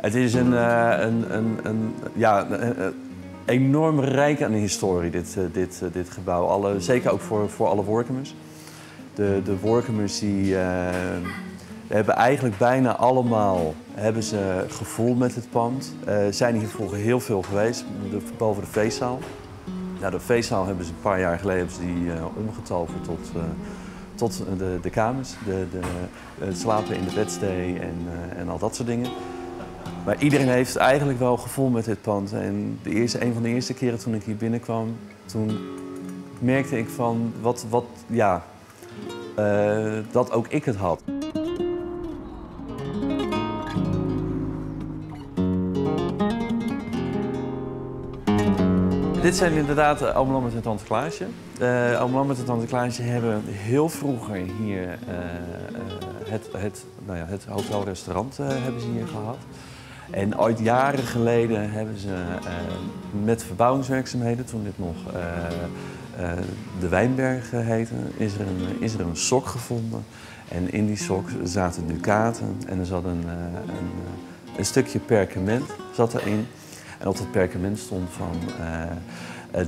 Het is een, een, een, ja, enorm rijk aan de historie, dit gebouw. Zeker ook voor alle Workumers. De Workumers die hebben eigenlijk bijna allemaal hebben ze gevoel met het pand. Zijn hier vroeger heel veel geweest, boven de feestzaal. Nou, de feestzaal hebben ze een paar jaar geleden hebben ze die omgetoverd tot de kamers. Het slapen in de bedstee en al dat soort dingen. Maar iedereen heeft eigenlijk wel gevoel met dit pand. En een van de eerste keren toen ik hier binnenkwam, toen merkte ik van wat, ja, dat ook ik het had. Dit zijn inderdaad Oom Lambert en Tante Klaasje. Oom Lambert en Tante Klaasje hebben heel vroeger hier nou ja, het hotelrestaurant hebben ze hier gehad. En ooit jaren geleden hebben ze met verbouwingswerkzaamheden, toen dit nog de Wijnberg heette, is er een sok gevonden. En in die sok zaten dukaten en er zat een stukje perkament zat erin. En op dat perkament stond van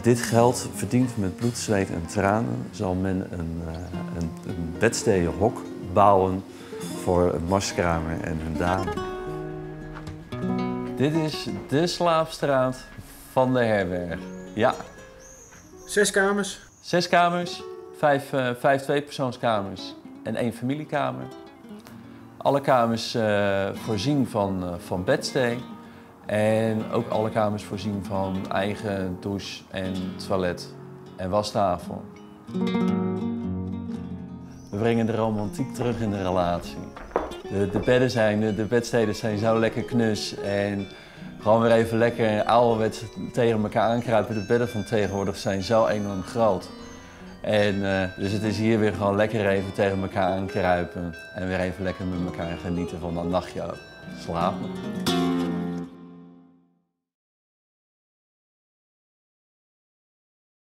dit geld verdiend met bloed, zweet en tranen zal men een bedsteeënhok bouwen voor een marskramer en hun dame. Dit is de slaapstraat van de herberg. Ja. 6 kamers? 6 kamers, 5 tweepersoonskamers en 1 familiekamer. Alle kamers voorzien van bedstee. En ook alle kamers voorzien van eigen douche en toilet en wastafel. We brengen de romantiek terug in de relatie. De bedsteden zijn zo lekker knus en gewoon weer even lekker ouderwets tegen elkaar aankruipen. De bedden van tegenwoordig zijn zo enorm groot. En dus het is hier weer gewoon lekker even tegen elkaar aankruipen en weer even lekker met elkaar genieten van dat nachtje slapen.